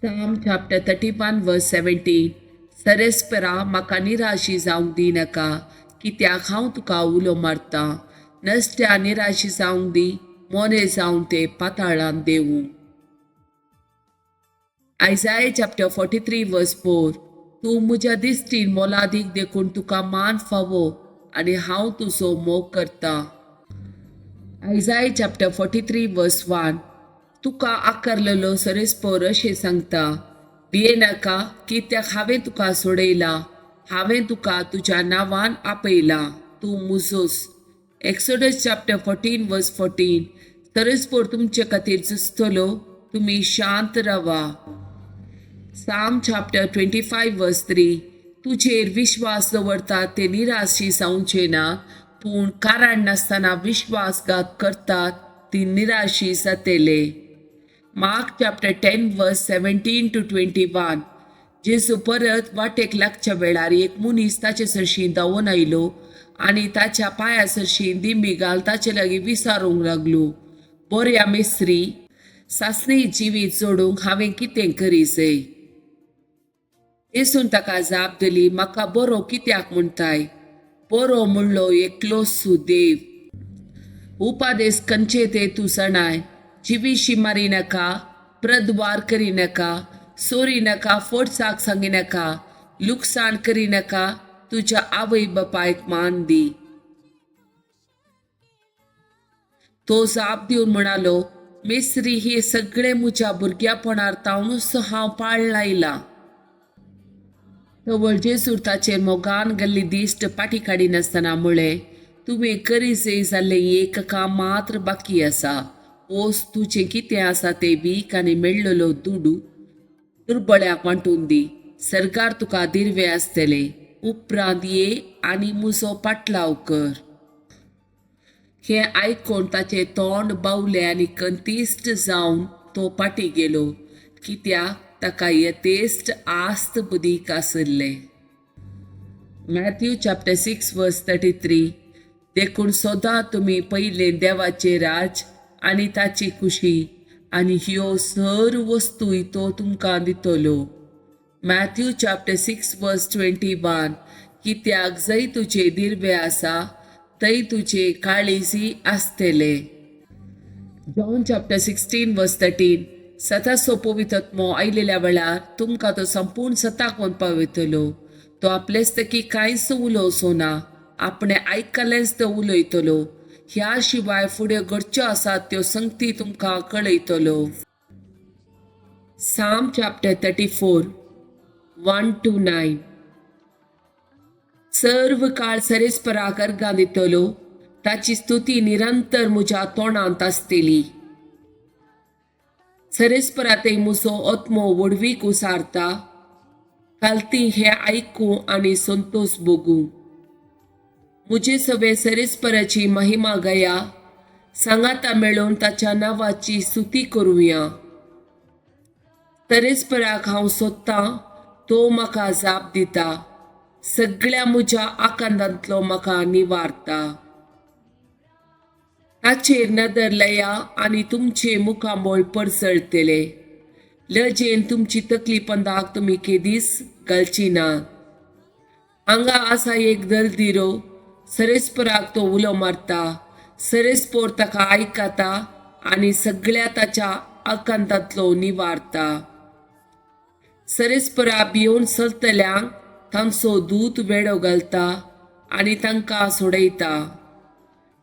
Psalm chapter 31 verse 17. सरेस्परा म्हाका निराशी जावंक दिनाका, कित्याक हांव तुका उलो मारतां. नश्ट्या निराशी जावंक दी, मोने जावन ते पाताळांत देवूं. Isaiah chapter 43 verse 4. तूं म्हज्या दिश्टीन मोलादीक देखून तुका मान फावो आनी हांव तुजो मोग करतां. Isaiah chapter 43 verse 1. तुका आकारलेलो सरेस्पोर अशें सांगता, भियेनाका, कित्याक हांवें तुका सोडयला, हांवें तुका तुज्या नांवान आपयला, तूं मुजोस. Exodus chapter 14 verse 14. सरेस्पोर तुमचे खातीर झुजतलो, तुमी शांत रावा. Psalm chapter 25 verse 3. तुजेर विश्वास दवरतात ते निराशी जावचे ना, पूण कारण नासतना विश्वासघात करतात ती निराशी जातले. Mark chapter 10 verse 17 to 21. जेजू परत वाटेक लागच्या वेळार एक मनीस ताचे सरशीं धांवून आयलो आनी ताच्या पांया सरशीं दिंबी घाल ताचे लागीं विचारूंक लागलो, बऱ्या मेस्त्री, सासणी जिवीत जोडूंक हांवें कितें करी जाय? येसून ताका जाप दिली, म्हाका बरो कित्याक म्हणटाय? बरो म्हणलो एकलोच देव. उपादेस खंयचे ते तूं जाणाय. जिवीशी मारी नाका, प्रद्वार करी नाका, चोरी नाका, फोटसाक सांगी नाका, लुकसाण करी नाका, तुज्या आवय बापायक मान दी. तो जाप दिवन म्हणालो, मेस्त्री, हे सगळे म्हज्या भुरग्यापणार तावनूच हांव पाळ लायलां. तवळ जेजूर ताचेर मोगान गेल्ली दिश्ट पाटी काडिनासतना म्हळें, तुवें करी जाय जाल्लें एक काम मात्र बाकी आसा. वोस तुजें कितें आसा तें वीक आनी मेळ्ळलो दुडू दुर्बळ्याक वांटून दी. सरकार तुका दिर्वे आसतलें. उपरांत ये आनी म्हजो पाटलाव कर. हें आयकून ताचें तोंड बावलें आनी कंतिश्ट जावन तो पाटी गेलो, कित्याक ताका यथेश्ट आस्त बुदीक आसिल्लें. Matthew chapter 6 verse 33. देखून सदां तुमी पयलें देवाचें राज आनी ताची खुशी, आनी ह्यो सर्व वस्तूय तो तुमकां दितलो. Matthew chapter 6 verse 21. कित्याक जंय तुजें दिर्वे आसा थंय तुजें काळीजी आसतलें. John chapter 16 verse 13. सताचो पवित्र आयलेल्या वेळार तुमकां तो संपूर्ण सताक वनपा वयतलो. तो आपलेच तकी कांयच उलोवचो ना, आपणें आयकलेंच तो उलयतलो. ह्या शिवाय फुडें घडच्यो आसात त्यो संगती तुमकां कळयतलो. Psalm chapter 34 1 to 9. सर्व काळ सरेस्पराक अर्गां दितलो, ताची स्तुती निरंतर म्हज्या तोंडांत आसतली. सरेस्परा ते म्हजो आत्मो व्हडवीक उसारता, कालती हें आयकूं आनी संतोश भोगूं. म्हजे सवे सरेस्पराची महिमा गया, सांगाता मेळोवन ताच्या नांवाची स्तुती करुया. सरेस्पराक हांव सोदतां, तो म्हाका जाप दिता, सगळ्या म्हज्या आकांतांतलो म्हाका निवारता. ताचेर नदर लया आनी तुमचें मुखामळ परसळटलें. लजेन तुमची तकली पंदाक तुमी केदीच घालची ना. हांगा आसा एक दलदिरो, सरेस्पराक तो उलो मारता, सरेस्पोर ताका आयकता आनी सगळ्या ताच्या आकांतांतलो निवारता. सरेस्परा भियोवन चलतल्यांक तांचो दूत वेडो घालता आनी तांकां सोडयता.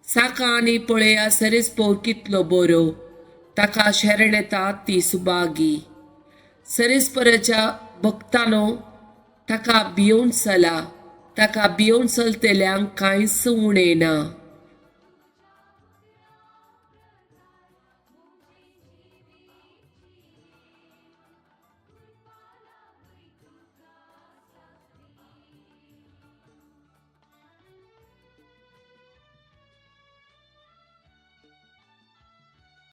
साका आनी पळया सरेस्पोर कितलो बरो, ताका शरण येता ती सुभागी. सरेस्पराच्या भक्तानो ताका भियोवन चला, ताका भियोवन चलतल्यांक कांयच उणें ना.